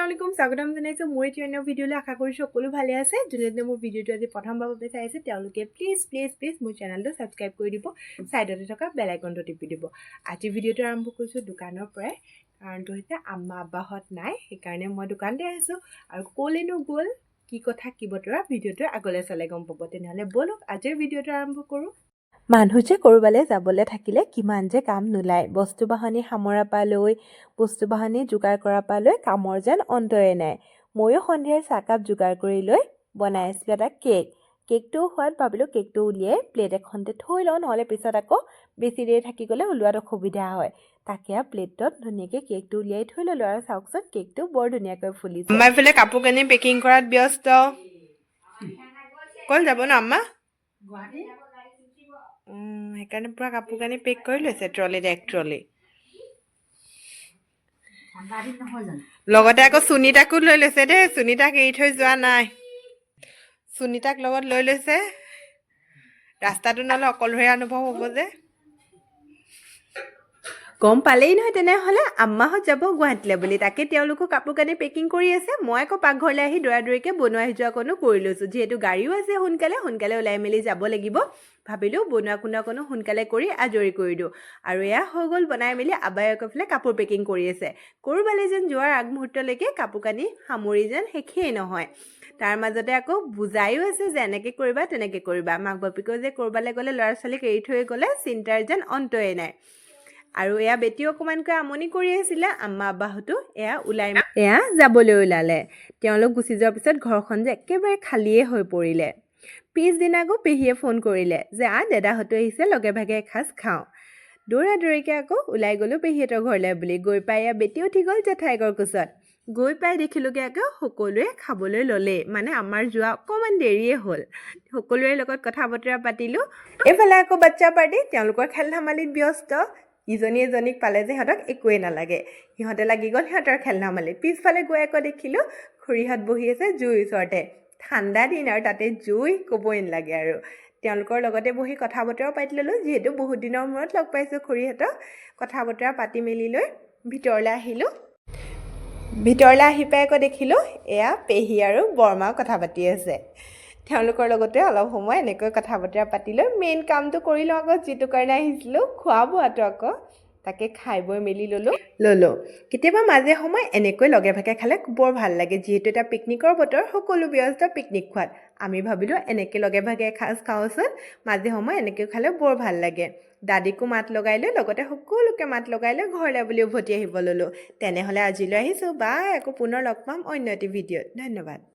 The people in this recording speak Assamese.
আলাইকুম, স্বাগতম জনাইছোঁ মোৰ এটি অন্য ভিডিঅ'লৈ। আশা কৰিছোঁ সকলো ভালে আছে। যোনে যোনে মোৰ ভিডিঅ'টো আজি প্ৰথমবাৰৰ বাবে চাই আছে, তেওঁলোকে প্লিজ প্লিজ প্লিজ মোৰ চেনেলটো ছাবস্ক্ৰাইব কৰি দিব, ছাইডতে থকা বেল আইকনটো টিপি দিব। আজি ভিডিঅ'টো আৰম্ভ কৰিছোঁ দোকানৰ পৰাই। কাৰণটো হৈছে আম্মা আব্বাহঁত নাই, সেইকাৰণে মই দোকানতে আহিছোঁ। আৰু ক'লেনো গ'ল, কি কথা কি বতৰা, ভিডিঅ'টো আগলৈ চালে গম পাব। তেনেহ'লে ব'লক, আজিৰ ভিডিঅ'টো আৰম্ভ কৰোঁ। মানুহ যে ক'ৰবালৈ যাবলৈ থাকিলে কিমান যে কাম নোলায়! বস্তু বাহানি সামৰা পৰা লৈ, বস্তু বাহানি যোগাৰ কৰাৰ পৰা লৈ কামৰ যেন অন্তৰে নাই। ময়ো সন্ধিয়াৰ চাহকাপ যোগাৰ কৰি লৈ বনাই আছিলোঁ এটা কেক। কেকটো হোৱাত ভাবিলোঁ কেকটো উলিয়াই প্লেট এখনতে থৈ লওঁ, নহ'লে পিছত আকৌ বেছি দেৰি থাকি গ'লে ওলোৱাত অসুবিধা হয়। তাকে আৰু প্লেটত ধুনীয়াকৈ কেকটো উলিয়াই থৈ ল'লোঁ। আৰু চাওকচোন, কেকটো বৰ ধুনীয়াকৈ ফুলিছে। আম্মা এইফালে কাপোৰ কানি পেকিং কৰাত ব্যস্ত। ক'ত যাব ন আম্মা? সেইকাৰণে পূৰা কাপোৰ কানি পেক কৰি লৈছে ট্ৰলিত, এক ট্ৰলি। ঠাণ্ডা দিন নহয় জানো? লগতে আকৌ সুনীতাকো লৈ লৈছে দেই। সুনীতাক এৰি থৈ যোৱা নাই, সুনীতাক লগত লৈ লৈছে। ৰাস্তাটো নহ'লে অকলশৰীয়া অনুভৱ হ'ব যে। গম পালেই নহয় তেনেহ'লে, আম্মাহঁত যাব গুৱাহাটীলৈ বুলি। তাকে তেওঁলোকো কাপোৰ কানি পেকিং কৰি আছে। মই আকৌ পাকঘৰলৈ আহি দৌৰা দৌৰিকৈ বনোৱা সিজোৱাকণো কৰি লৈছোঁ। যিহেতু গাড়ীও আছে, সোনকালে সোনকালে ওলাই মেলি যাব লাগিব, ভাবিলোঁ বনোৱা কোনোৱাকণো সোনকালে কৰি আজৰি কৰি দিওঁ। আৰু এয়া হৈ গ'ল বনাই মেলি। আবাই আকৌ এইফালে কাপোৰ পেকিং কৰি আছে। ক'ৰবালৈ যেন যোৱাৰ আগমুহূৰ্তলৈকে কাপোৰ কানি সামৰি যেন শেষেই নহয়। তাৰ মাজতে আকৌ বুজায়ো আছে যে এনেকৈ কৰিবা, তেনেকৈ কৰিবা। মাক বাপেকেও যে ক'ৰবালৈ গ'লে ল'ৰা ছোৱালীক এৰি থৈ গ'লে চিন্তাৰ যেন অন্তই নাই। আৰু এয়া বেটীও অকণমানকৈ আমনি কৰি আছিলে। আম্মা আব্বাহঁতো এয়া ওলাই এয়া যাবলৈ ওলালে। তেওঁলোক গুচি যোৱাৰ পিছত ঘৰখন যে একেবাৰে খালীয়ে হৈ পৰিলে। পিছদিনা আকৌ পেহীয়ে ফোন কৰিলে যে আ দাদাহঁতো আহিছে, লগে ভাগে এসাঁজ খাওঁ। দৌৰা দৌৰিকৈ আকৌ ওলাই গ'লোঁ পেহীহঁতৰ ঘৰলৈ বুলি। গৈ পাই এয়া বেটী উঠি গ'ল জেঠাইকৰ কোচত। গৈ পাই দেখিলোঁগৈ আকৌ সকলোৱে খাবলৈ ল'লেই, মানে আমাৰ যোৱা অকণমান দেৰিয়ে হ'ল। সকলোৰে লগত কথা বতৰা পাতিলোঁ। এইফালে আকৌ বাচ্চা পাৰ্টি তেওঁলোকৰ খেল ধেমালিত ব্যস্ত। ইজনী এজনীক পালে যে সিহঁতক একোৱেই নালাগে, সিহঁতে লাগি গ'ল সিহঁতৰ খেল ধেমালিত। পিছফালে গৈ আকৌ দেখিলোঁ খুৰীহঁত বহি আছে জুইৰ ওচৰতে। ঠাণ্ডা দিন আৰু তাতে জুই, ক'বই নালাগে আৰু। তেওঁলোকৰ লগতে বহি কথা বতৰাও পাতি ল'লোঁ, যিহেতু বহুত দিনৰ মূৰত লগ পাইছোঁ খুৰীহঁতক। কথা বতৰা পাতি মেলি লৈ ভিতৰলৈ আহিলোঁ। ভিতৰলৈ আহি পাই আকৌ দেখিলোঁ এয়া পেহী আৰু বৰমাও কথা পাতি আছে। তেওঁলোকৰ লগতে অলপ সময় এনেকৈ কথা বতৰা পাতি লৈ মেইন কামটো কৰি লওঁ আকৌ, যিটো কাৰণে আহিছিলোঁ, খোৱা বোৱাটো আকৌ। তাকে খাই বৈ মেলি ল'লোঁ। কেতিয়াবা মাজে সময়ে এনেকৈ লগে ভাগে খালে বৰ ভাল লাগে। যিহেতু এটা পিকনিকৰ বতৰ, সকলো ব্যস্ত পিকনিক খোৱাত, আমি ভাবিলোঁ এনেকৈ লগে ভাগে এসাঁজ খাওঁচোন। মাজে সময়ে এনেকৈ খালে বৰ ভাল লাগে। দাদীকো মাত লগাই লৈ, লগতে সকলোকে মাত লগাই লৈ ঘৰলৈ বুলি উভতি আহিব ল'লোঁ। তেনেহ'লে আজিলৈ আহিছোঁ, বাই। আকৌ পুনৰ লগ পাম অন্য এটি ভিডিঅ'ত। ধন্যবাদ।